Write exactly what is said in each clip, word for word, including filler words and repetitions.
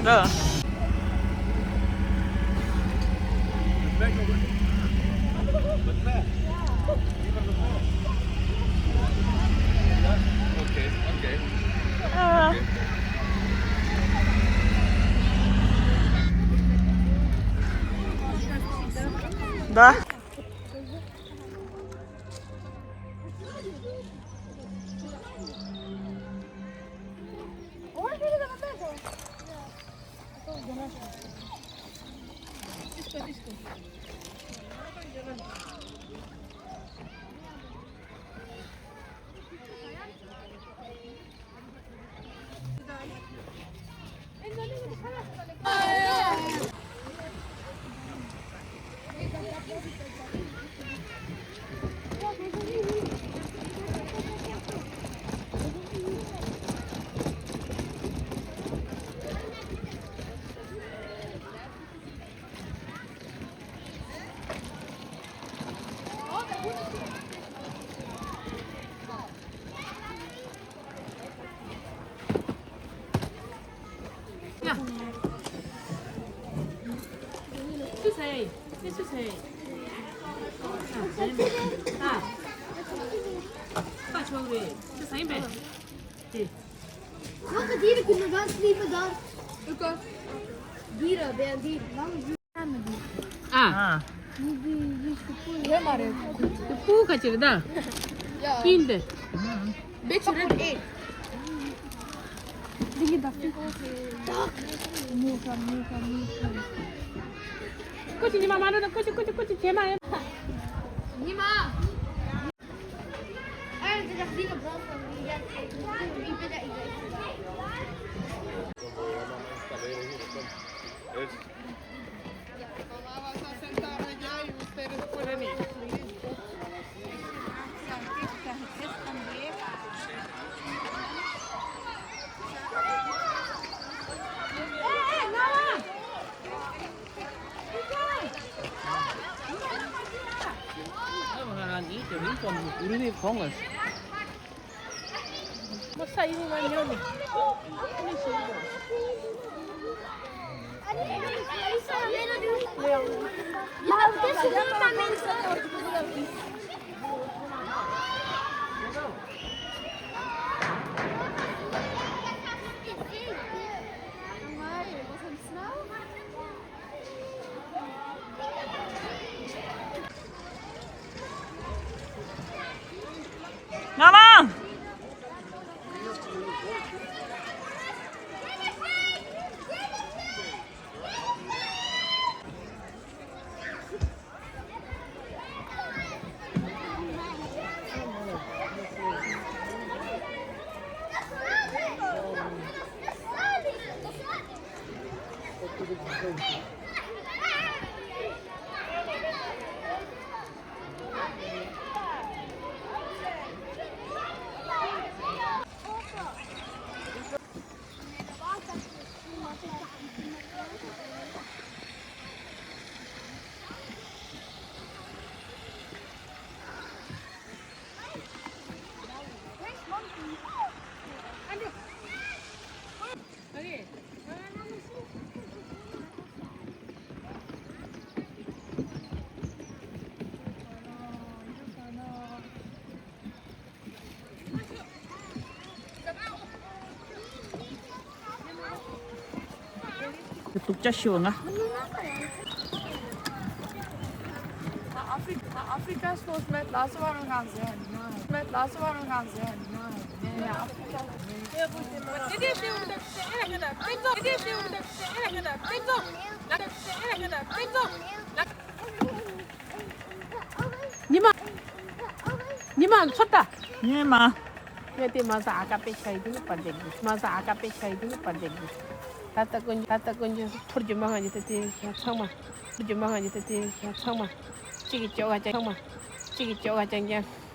ཨ། Да. ཨ། ཨ། ཡོད་མ་རེད། དེ་སྤུ་ག་ཅིག་རེད་ད། ཡ། པིན་དེ། བེ་ཆུ་རེད། འདི་གི་བདག་ཅིག་མུ་ག་མུ་ག་མུ་ག་ཀུ་ཅི་ཉི་མ་མ་འགྲོ་ན་ཀུ་ཅི་ཀུ་ཅི་ཀུ་ཅི་བྱེད་མ་ཡོད། ཉི་མ། Vamos a sentar allá y ustedes pueden ir. ང་མ། སྡུག་ཅག་ཤི་བ་ང་། Afrika, Afrika ist los mit Laswaro ganz sehr. Mit Laswaro ganz sehr. Ja, Afrika. ཉི་མ། ཉི་མ་ཚོད་ལྟ། ཉི་མ། ངས་དེ་མ་ཟ་ཨ་ཀ་པེ་ཤ་ཡི་དེ་ནི་པར་རྒྱག་གི། མ་ཟ་ཨ་ཀ་པེ་ཤ་ཡི་དེ་ནི་པར་རྒྱག་གི། ད་ལྟ་ཀུན་ད་ལྟ་ཀུན་གྱི་ཐོར་རྒྱུ་མ་ང་གྱི་ད་དེ་ཚང་མ། ཐོར་རྒྱུ་མ་ང་གྱི་ད་དེ་ཚང་མ། གཅིག་གི་ཅོ་ག་ཅང་ཚང་མ། གཅིག་གི་ཅོ་ག་ཅང་ཅང་།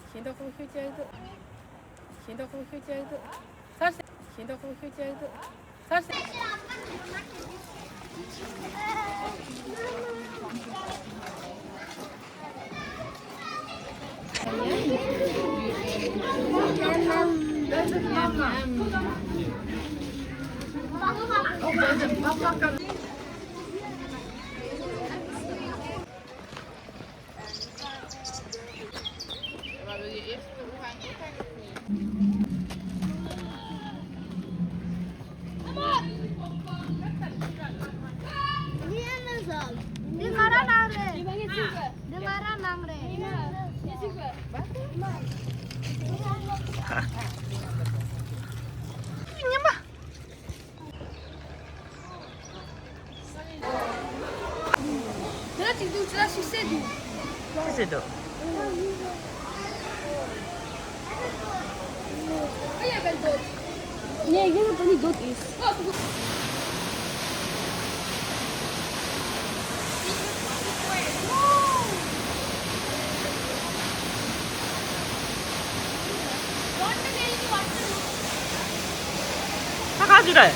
ཞིང་འབྲོག་ཁོང་ཤུགས་ཆེ་འདུག་ཞིང་འབྲོག་ཁོང་ཤུགས་ཆེ་འདུག་ཚར་སེ། ཞིང་འབྲོག་ཁོང་ཤུགས་ཆེ་འདུག་ཚར་སེ། འདི་ང་རང་ནང་རེད། འདི་ང་རང་ནང་རེད། ཉི་མ། དེ་ལ་ཅིག་འདུག་ཅི་ལ་ཞིག་སེ་འདུག་ཅི་སེ་འདུག་ངས་ཡིན་ན་ད་ནི་འདུག་ཨིས། ད་ག་ཅི་རེད།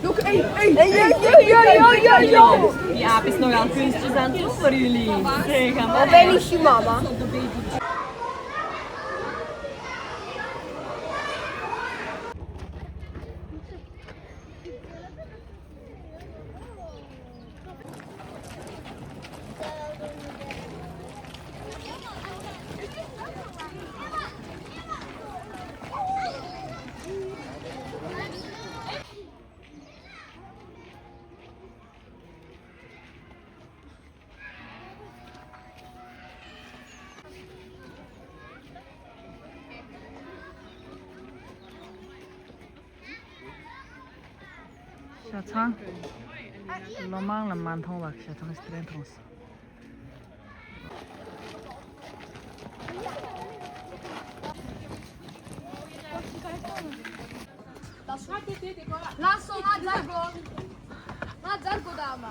Look, hey, hey, hey, yo, yo, yo, yo, yo, yo. Die aap is nogal kunstjes aan het doen voor jullie. Zeg, maar ben ik je mama? ཤ་ཚང་། ལོ་མང་ལ་མ་མཐོང་བ་ཤ་ཚང་ཞིག་དེ་རིང་མཐོང་སོང་། ལགས་སོ། ང་འཛར་གོ། ང་འཛར་གོ་ད་མ།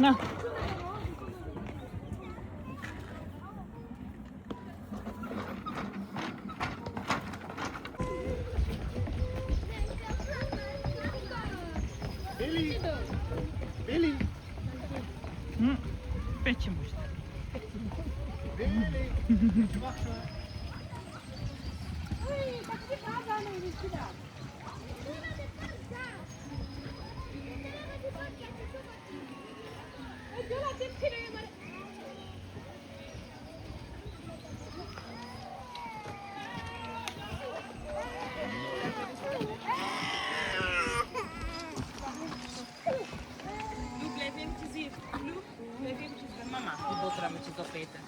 ན། བེ་ལི། བེ་ལི། ཧུམ། དཔེ་ཆེན་པོ་ཞིག་བེ་ལི། Look, let him to see. Look, let him to see. Mama, tu botra me chizo peta.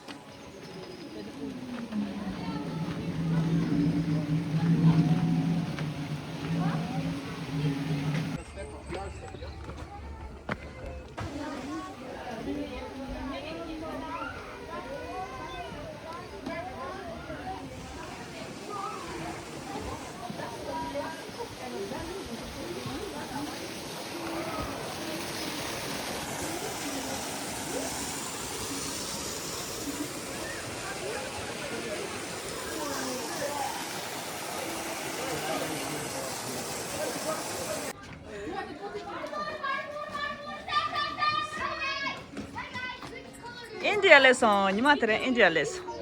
ཨིན་ཌི་ཡ་སླེབས་སོང་། ཉི་མ་དེ་རིང་ཨིན་ཌི་ཡ་སླེབས་སོང་།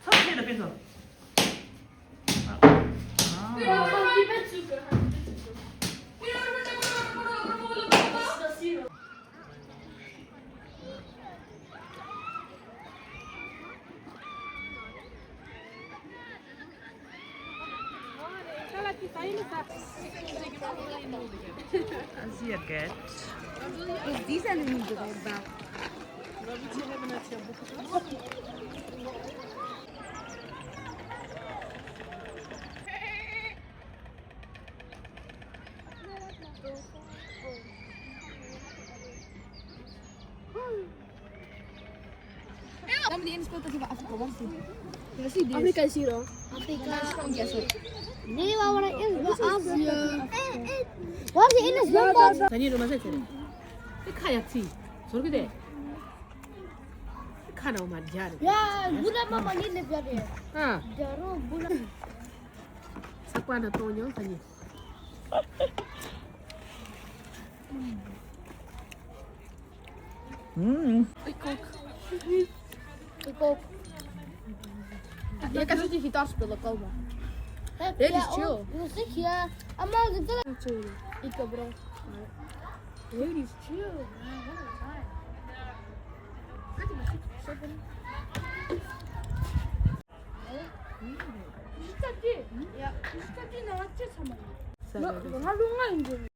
ཚོགས་ཆེན་ལ་ཕེབས་སོང་། Asia Gate. These are the new ones. Africa, Africa. Never wanna is Asia. What is in this number? Can you remember? ཁ་ཡག་ཚི། ཟོར་གི་དེ། ཁ་ནང་མ་རྒྱ་རེད། ཡ། བུ་ལ་མ་མ་ཉིད་ལེབ་ཡ་རེད། ཨ། རྒྱ་རོ་བུ་ལ། ཚགས་པར་ནང་གཏོང་མྱོང་ད་ནི། ཨུམ། ཨི་ཀོག་ཨི་ཀོག་ཡ་ཀ་སི་ཅི་ཧི་ཏར་སི་པེ་ལ་ཀོ་མ། That is true. You see here. I'm not gonna eat, bro. Dude, it's true, man. What a time.